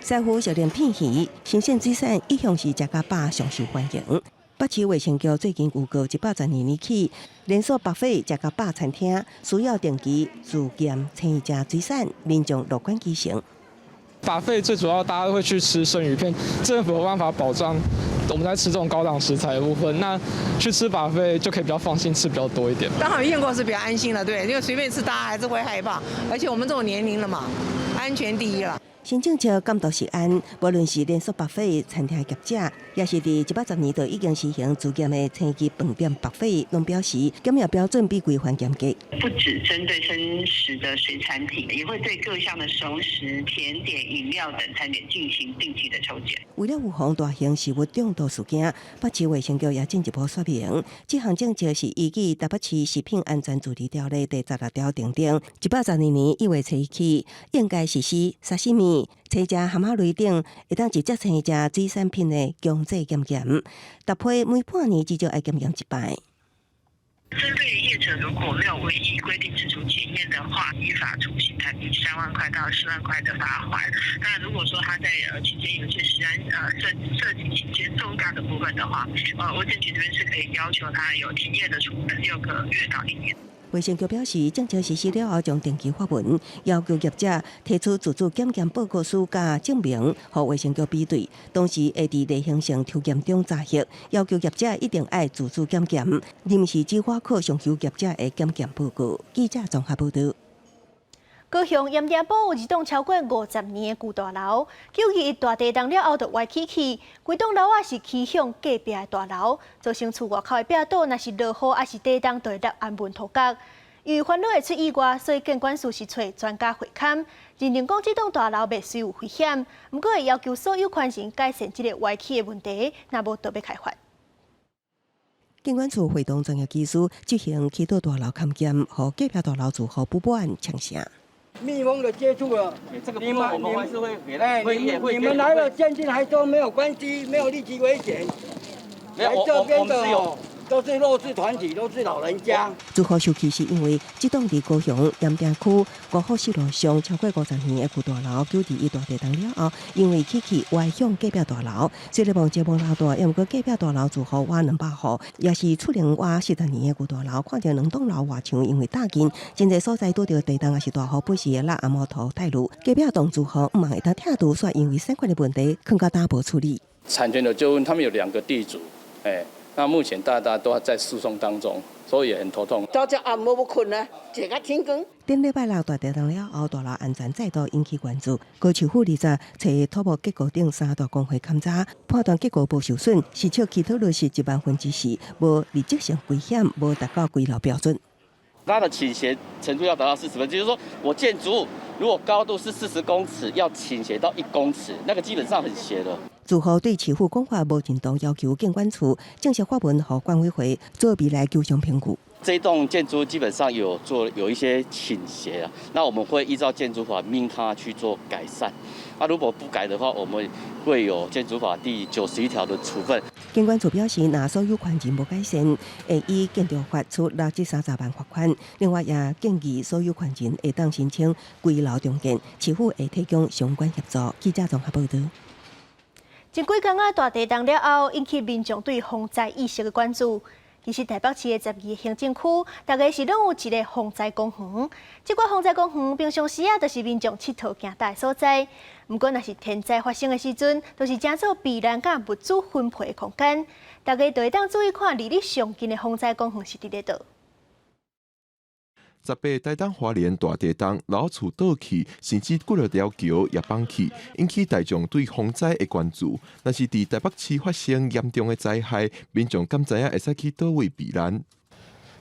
師傅熟練片魚，新鮮水產一向是食較飽上受歡迎。北市衛生局最近預告，112年起，連鎖 buffet 食較飽餐廳需要定期自檢生食水產，民眾樂觀其成。 buffet 最主要大家都會去吃生魚片，政府有辦法保障我們在吃這種高檔食材的部分，那去吃 buffet 就可以比較放心吃比較多一點。剛好驗過是比較安心了，對，因為隨便吃大家還是會害怕，而且我們這種年齡了嘛，安全第一了。新政策監督食安，無論是連鎖 buffet 餐廳業者，抑是佇110年就已經實行自檢的星級飯店 buffet，攏表示檢驗標準比規範嚴格。不只針對生食的水產品，也會對各項的熟食、甜點、飲料等餐點進行定期的抽檢。為了預防大型食物中毒事件，北市衛生局也進一步說明，這項政策是依據《台北市食品安全治理條例》第16條訂定，112年1月初起，應該實施沙西米、生食蚶仔類等會當直接生食水產品的強制檢驗，搭配每半年至少愛檢驗一擺。針對業者如果沒有違依規定自主檢驗的話，依法處新台幣3萬塊到10萬塊的罰鍰。那如果說他在期間有些食安涉及情節重大的部分的話，衛生局這邊是可以要求他有停業的處分6個月到1年。衛生局表示，政策實施了後，將定期發文，要求業者提出自主檢驗報告書佮證明，予衛生局比對。同時會佇例行性抽檢中查核，要求業者一定愛自主檢驗，臨時只倚靠上游業者的檢驗報告。記者綜合報導。高雄鹽埕埔有一棟超過50年的舊大樓，9·21大地動了後就歪起去，規棟樓仔是起向隔壁的大樓，造成厝外口的壁倒，若是落雨抑是地動，就會落安文塗角。因為煩惱會出意外，所以建管處是揣專家會勘，認定講這棟大樓袂隨有危險，毋過會要求所有權人改善這个歪起的問題，若無就欲開罰。建管處會同專業技師執行起倒大樓勘驗，予隔壁大樓住戶不滿嗆聲。蜜蜂的接觸了，這個部分我們還是會給，哎，你們來了鑑定還說沒有關係，沒有立即危險。來這邊的都是弱勢團體，都是老人家。住戶生氣是因為這棟佇高雄鹽埕區五福四路上超過50年的舊大樓，9·21大地動了後，因為起去歪向隔壁大樓，雖然無這無老大，毋過隔壁大樓住戶倚200戶，抑是厝齡倚40年的舊大樓，看著兩棟樓外牆因為搭近，真濟所在拄著地動抑是大雨，不時會落紅毛塗帶路。隔壁棟住戶毋茫會當拆除，煞因為產權的問題，囥到今無處理。產權的糾紛，他們有兩個地主，哎。那目前大家都在訴訟當中，所以也很頭痛。大家暗暝欲睏呢，坐甲天光。頂禮拜六大地動了後，大樓安全再度引起關注。高市府20揣土木結構等三大公會勘查，判斷結構無受損，實測起倒率是1萬分之四，無立即性危險，無達到危樓標準。它的傾斜程度要達到40分，就是說我建築物如果高度是40公尺，要傾斜到1公尺，那個基本上很斜的。住戶對市府講法無認同，要求建管處正式發文予管委會做未來求償評估。這棟建築基本上有做有一些傾斜啊，那我們會依照建築法命它去做改善。啊，如果不改的話，我們會有建築法第91條的處分。建管處表示，若所有權人無改善，會依建築法處6至30萬罰款。另外，也建議所有權人會當申請危樓重建，市府會提供相關協助。記者綜合報導。前幾工仔大地動了後，引起民眾對防災意識的關注。其實台北市的12個行政區，逐个是攏有一個防災公園。這個防災公園平常時啊，就是民眾𨑨迌行踏的所在。毋過，若是天災發生的時陣，就是成做避難佮物資分配的空間。大家就會當注意看，離你上近的防災公園是佇咧佗。 18台東花蓮大地動，老厝倒去，甚至幾落條橋也崩去，引起大眾對防災的關注。若是佇台北市發生嚴重的災害，民眾敢知影會使去佗位避難？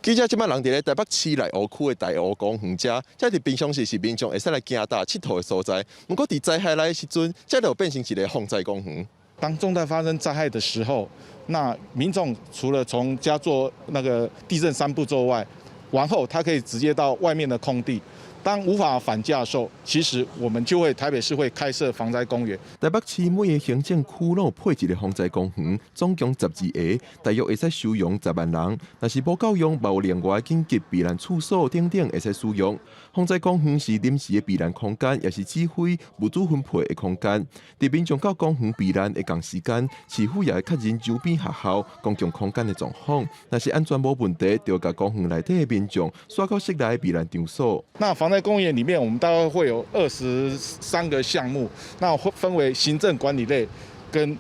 記者這擺人佇咧台北市內湖區的大湖公園遮，這佇平常時是民眾會使來行踏𨑨迌的所在。毋過佇災害來的時陣，這就變成一个防災公園。當重大發生災害的時候，那民眾除了從家做那個地震三步驟外，完後他可以直接到外面的空地，當無法返家的時候，其實我們就會台北市會開設防災公園。台北市每个行政區攏有配一个防災公園，總共12个，大約會使收容10萬人。若是無夠用，嘛有另外緊急避難處所等等會使使用。防災公園是臨時的避難空間，也是指揮物資分配的空間。佇民眾到公園避難的仝時間，市府也會確認周邊學校、公共空間的狀況。若是安全無問題，就共公園內底的民眾徙到室內避難場所。那防災公園裡面，我們大概會有23個項目，那會分為行政管理類、跟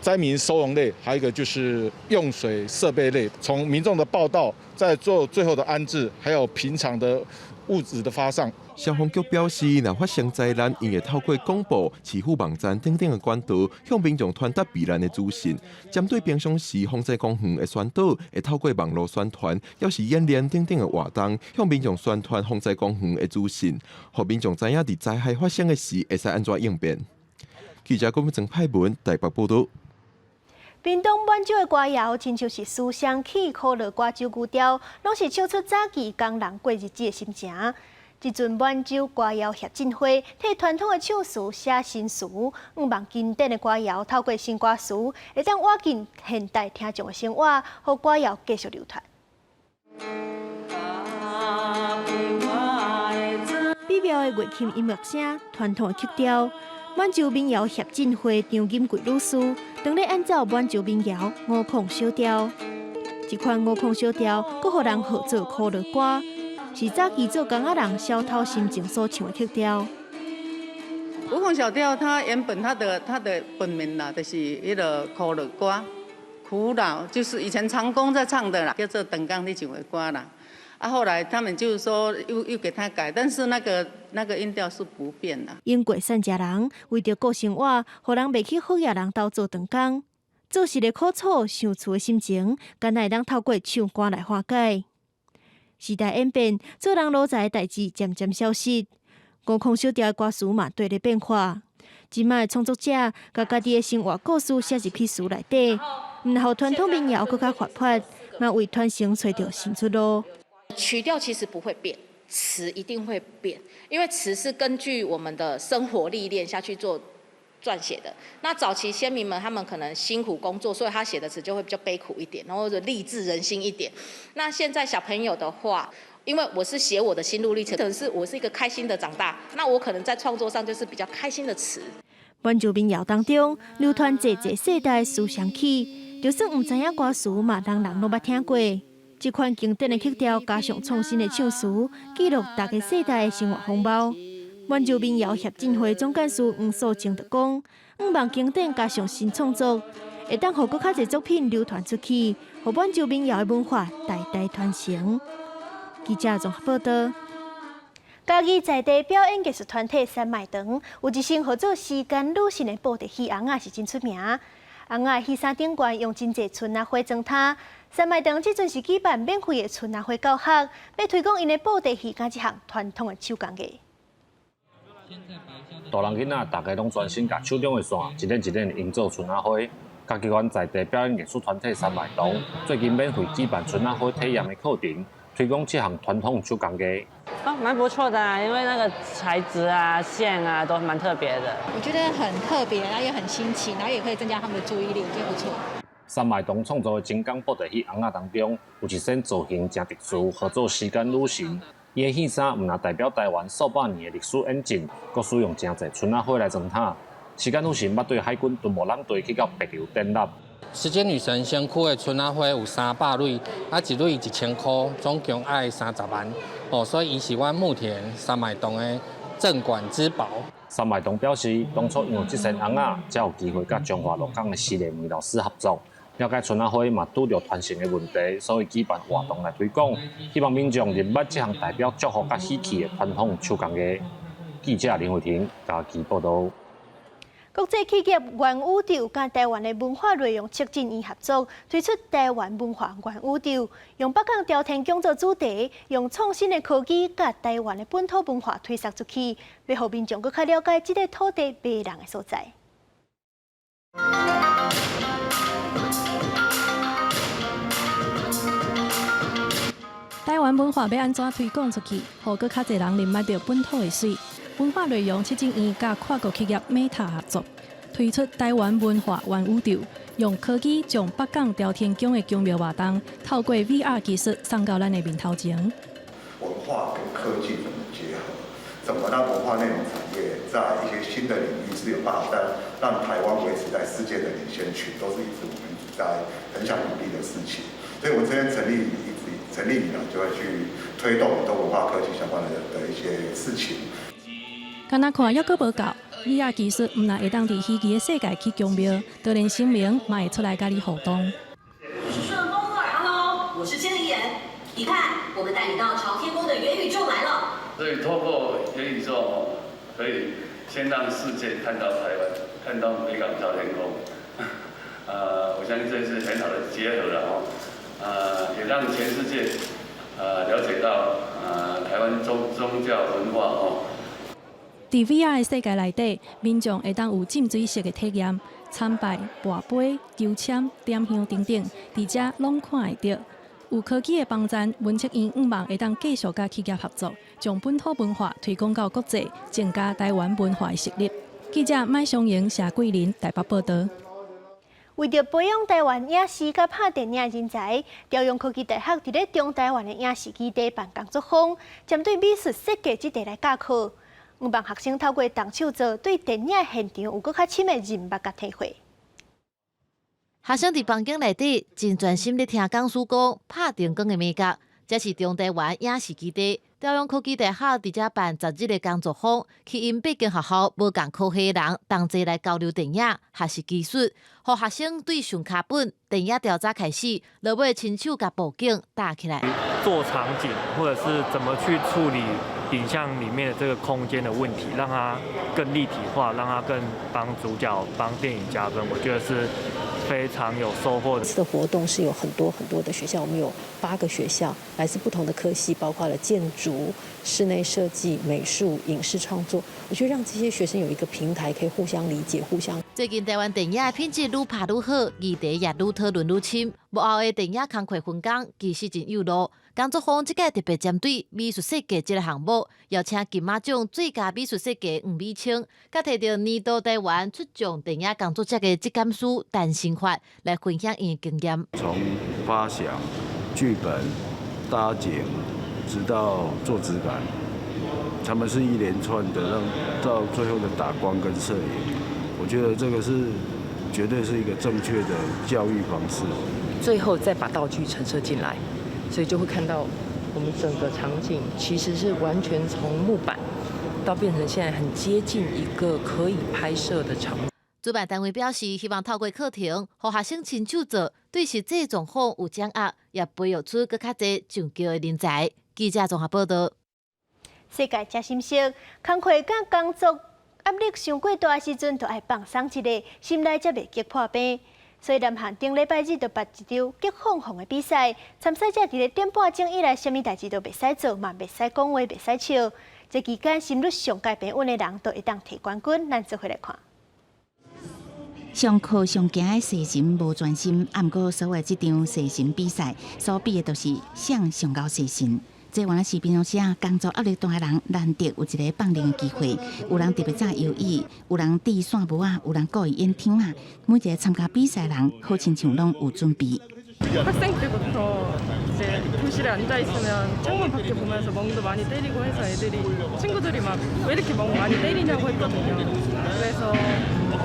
災民收容類，還有一個就是用水設備類。從民眾的報到，再做最後的安置，還有平常的物資的發送。消防局表示，若發生災難，𪜶會透過廣播、市府網站等等的管道，向民眾傳達避難的資訊。針對平常時防災公園的宣導，會透過網路宣傳，抑是演練等等的活動，向民眾宣傳防災公園的資訊，予民眾知影佇災害發生的時，會使按怎應變。記者郭曾派文台北報導。屏東滿洲的歌謠，親像是思鄉曲、苦樂歌、酒牛調，攏是唱出早期工人過日子的心情。這陣滿洲歌謠協進會替傳統的唱詞寫新詞，向望經典的歌謠透過新歌詞，會當倚近現代聽眾的生活，予歌謠繼續流傳。美妙的月琴音樂聲，傳統的曲調，滿洲民謠協進會張金桂女士，當咧演奏滿洲民謠五孔小調，這款五孔小調，閣予人號做苦樂歌。是早期做工仔人消敨心情所唱的曲調。五孔小調，它原本它的本名啦，就是彼个苦樂歌，苦惱就是以前長工在唱的啦，叫做長工咧唱的歌啦。啊，後來他們就是說又給他改，但是那個音調是不變啦。英國散食人為著顧生活，予人袂去好野人兜做長工，做事的苦楚、想厝的心情，敢若會當透過唱歌來化解。時代演變，做人奴才的代誌漸漸消失，五孔小調的歌詞嘛綴咧變化。這擺的創作者，共家己的生活故事寫入去詞內底，毋但予傳統民謠閣較活潑，嘛為傳承揣著新出路。曲調其實不會變，詞一定會變，因為詞是根據我們的生活歷練下去做撰寫的。那早期先民們他們可能辛苦工作，所以他寫的詞就會比較悲苦一點，然後勵志人心一點。那現在小朋友的話，因為我是寫我的心路歷程，可能是我是一個開心的長大，那我可能在創作上就是比較開心的詞。滿洲民謠當中流傳濟濟世代思鄉曲，就算毋知影歌詞嘛，人人攏捌聽過。這款經典的曲調加上創新的唱詞，記錄逐个世代的生活風貌。滿洲民謠協進會總幹事黃素貞就講：向望經典加上新創作，會當予閣較濟作品流傳出去，予滿洲民謠的文化代代傳承。記者綜合報導。嘉義在地表演藝術團體三麥堂有一身號做時間女神的布袋戲尪仔是真出名。尪仔戲衫頂懸用真濟春仔花裝忒。三麥堂這陣是舉辦免費的春仔花教學，欲推廣𪜶的布袋戲佮這項傳統的手工藝。大人囡仔，逐家攏專心共手中的線，一輪一輪營造春仔花。嘉義縣在地表演藝術團體三麥堂最近免費舉辦春仔花體驗的課程，推廣這項傳統手工藝。哦，蠻不錯的啊，因為那個材質啊、線啊都蠻特別的。我覺得很特別，然後也很新奇，然後也可以增加他們的注意力，我覺得不錯。三麥堂創作的精工布袋戲尪仔當中，有一身造型誠特殊，號做時間女神。伊的戲衫毋但代表台灣數百年的歷史演進，閣使用誠濟春仔花來裝忒。時間女神捌對海軍敦睦艦隊去到帛琉典禮。時間女神身軀的春仔花有300蕊，啊一蕊1000箍，總共愛30萬，哦，所以伊是阮目前三麥堂的鎮館之寶。三麥堂表示，當初因為這身尪仔，才有機會佮彰化鹿港的施麗梅老師合作。了解春仔花嘛拄著傳承的問題，所以舉辦活動來推廣，希望民眾認捌這項代表祝福佮喜氣的傳統手工藝。記者林慧婷嘉義報導。國際企業元宇宙佮台灣的文化內容策進院合作，推出台灣文化元宇宙，用北港朝天宮做主題，用創新的科技佮台灣的本土文化推捒出去，欲予民眾閣較了解這个土地迷人的所在。台灣文化欲按怎推廣出去，予閣較濟人認捌著本土的媠。文化內容測整院佮跨國企業 Meta 合作，推出台灣文化元宇宙，用科技將北港朝天宮的宮廟活動，透過 VR 技術送到咱的面頭前。文化跟科技怎麼結合？怎麼讓文化內容產業在一些新的領域是有辦法在讓台灣維持在世界的領先群，都是一直我們一直在很想努力的事情。所以，我這邊成立一直成立以來，就會去推動很多文化科技相關的一些事情。敢若看猶閣無夠，VR 技術毋但會當佇虛擬的世界去宮廟，就連神明嘛會出來佮你互動。我是順風耳，Hello，我是千里眼。你看，我們帶你到朝天宮的元宇宙來了。所以透過元宇宙，可以先讓世界看到台灣，看到北港朝天宮。我相信這是很好的結合了哦。也讓全世界了解到台灣宗教文化哦。佇 VR 的世界內底，民眾會當有浸水式的體驗，參拜、跋杯、求籤、點香等等，佇遮攏看會著。有科技的幫贊，文策院向望會當繼續佮企業合作，將本土文化推廣到國際，增加台灣文化的實力。記者麥松瑩、謝桂林台北報導。為著培養台灣影視佮拍電影人才，朝陽科技大學佇咧中台灣的影視基地辦工作坊，針對美術設計這塊來教課。向望學生透過動手做，對電影現場有閣較深的認捌佮體會。學生佇房間內底真專心咧聽講師講拍燈光的美學，這是中台灣影視基地朝陽科技大學佇遮辦10日的工作坊，吸引八間學校無仝科系的人同齊來交流電影學習技術，予學生對上腳本電影調查開始，落尾親手共布景搭起來。做場景，或者是怎麼去處理影像裡面的這個空間的問題，讓它更立體化，讓它更幫主角、幫電影加分，我覺得是非常有收穫的。這次的活動是有很多很多的學校，我們有8個學校，來自不同的科系，包括了建築、室內設計、美術、影視創作。我覺得讓這些學生有一個平台，可以互相理解、互相。最近台灣電影的品質愈拍愈好，議題也愈討論愈深。幕後的電影工課分工其實真有路。工作坊這屆特別針對美術設計這個項目，邀請金馬獎最佳美術設計黃美清，佮提著年度台灣出獎電影工作者的質監師陳新發來分享𪜶的經驗。從發想、劇本、搭景，直到做質感，他們是一連串的，讓到最後的打光跟攝影，我覺得這個是絕對是一個正確的教育方式。最後再把道具陳設進來。所以就會看到我們整個場景其實是完全從木板到變成現在很接近一個可以拍攝的場景。主辦單位表示，希望透過課程，予學生親手做，對實際狀況有掌握，也培育出閣較濟上繳的人才。記者綜合報導。世界真心酸，工課佮工作壓力傷過大時陣，就愛放鬆一下，心內才袂激破病。所以南韓頂禮拜日就辦一場激放風的比賽，參賽者佇咧點半鐘以內，啥物代誌都袂使做，嘛袂使講話，袂使笑。這期間心率上蓋平穩的人，就會當提冠軍。咱做伙來看。上課上驚的細心無專心，啊，毋過所謂這場細心比賽，所比的就是誰上夠細心。這原來是平常時啊，工作壓力大的人，難得有一个放靈的機會。有人特別早搖椅，有人遞線帽仔，有人故意演聽啊。每一个參加比賽的人，好親像攏有準備。 학생 때부터 이제 교실에 앉아 있으면 창문 밖에 보면서 멍도 많이 때리고 해서 애들이 친구들이 막 왜 이렇게 멍 많이 때리냐고 했거든요. 그래서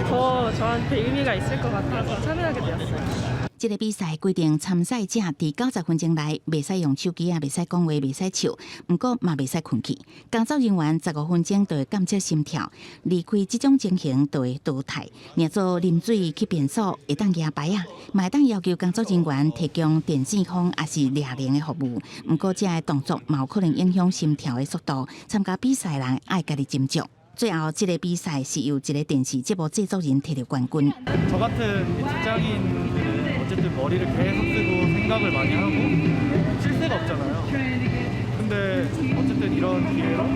더 저한테 의미가 있을 것 같아서 참여하게 되었어요. 這个比賽規定參賽者佇90分鐘內袂使用手機啊，袂使講話，袂使笑，毋過嘛袂使睏去。工作人員15分鐘就會監測心跳，離開這種情形就會淘汰。若做啉水去便所會當舉牌仔，嘛會當要求工作人員提供電線風抑是掠鈴的服務。毋過這个動作嘛有可能影響心跳的速度。參加比賽人愛家己斟酌。最後，這个比賽是由一个電視節目製作人提著冠軍。 저 같은 직장인들은 어쨌든 머리를 계속 쓰고 생각을 많이 하고 쉴 새가 없잖아요. 근데 어쨌든 이런 기회로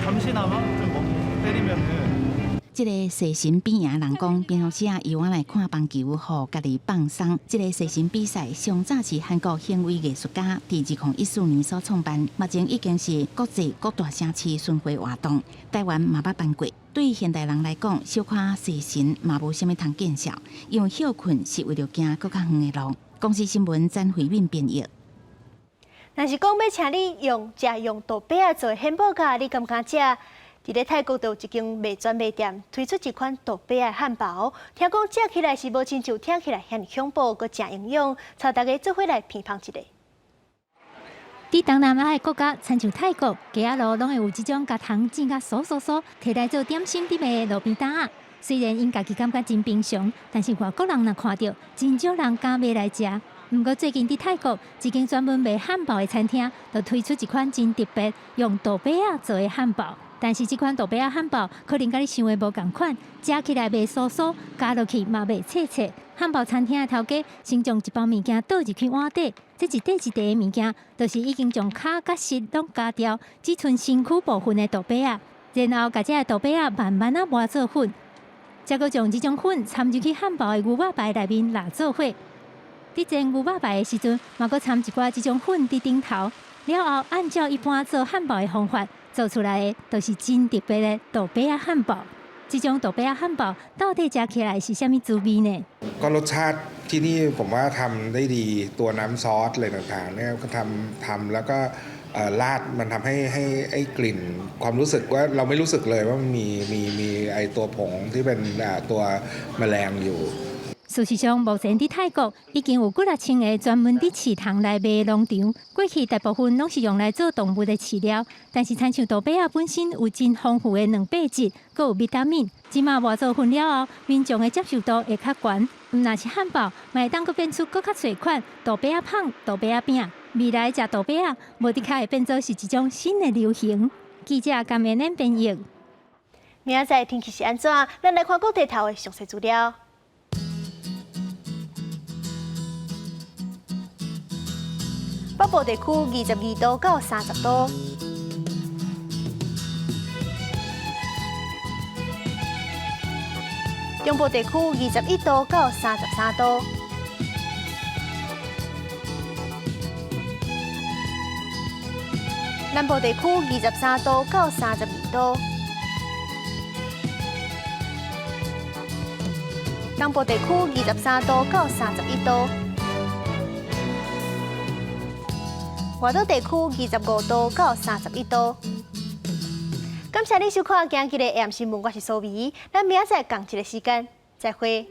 잠시나마 좀 멍 때리면은 這个踅神比贏人講，平常時啊，伊愛來看棒球，予家己放鬆。這个踅神比賽上早是韓國行為藝術家佇2014年所創辦，目前已經是國際各大城市巡迴活動，台灣嘛捌辦過。對現代人來講，小可踅神嘛無啥物通見笑，因為歇睏是為著行閣較遠的路。公視新聞詹慧敏編譯。若是講欲請你用食用豆粿仔做漢堡仔，你敢毋敢食？佇咧泰國就有一間賣專賣店推出一款豆粿仔漢堡，聽講食起來是無親像聽起來遐爾恐怖，閣誠營養，帶大家做伙來品嘗一下。佇東南亞的國家，親像泰國，街仔路攏會有這種共糖煎甲酥酥酥，提來做點心佇賣的路邊檔仔。雖然𪜶家己感覺真平常，但是外國人若看著，真少人敢買來食。毋過最近佇泰國，一間專門賣漢堡的餐廳，就推出一款真特別，用豆粿仔做的漢堡。但是這款豆粿仔漢堡可能佮你想的無仝款，食起來袂酥酥，咬落去嘛袂脆脆。漢堡餐廳的頭家先將一包物件倒入去碗底，這一塊一塊的物件，就是已經將跤佮舌攏咬掉，只賰身軀部分的豆粿仔，然後共這个豆粿仔慢慢仔磨做粉，再閣將這種粉摻入去漢堡的牛肉排內面抐做伙。佇煎牛肉排的時陣，嘛閣摻一寡這種粉佇頂頭，了後按照一般做漢堡的方法做出來的，就是真特別的豆粿仔漢堡。這種豆粿仔漢堡到底食起來是啥物滋味呢？ ก็รสชาติที่นี่ผมว่าทำได้ดีตัวน้ำซอสอะไรต่างๆเนี่ยก็ทำทำแล้วก็ราดมันทำให้ให้ไอ้กลิ่นความรู้สึกว่าเราไม่รู้สึกเลยว่ามันมีมีมีไอ้ตัวผงที่เป็นตัวแมลงอยู่ 事實上，目前佇泰國已經有幾若千个專門佇飼蟲來賣的農場。過去大部分攏是用來做動物的飼料，但是親像豆粿仔本身有真豐富的蛋白質，閣有維他命。這馬磨做粉了後，民眾的接受度會較懸。毋但是漢堡，嘛會當閣變出閣較濟款豆粿仔麭、豆粿仔餅。未來食豆粿仔，無的確會變做是一種新的流行。記者甘慧玲編譯。明仔載天氣是按怎？咱來看國地頭的詳細資料。北部地區22度到30度，中部地區21度到33度，南部地區23度到32度，東部地區23度到31度。外島地區25度到31度。感謝你收看今日的 AM 新聞，我是蘇美，咱明仔載仝一个時間再會。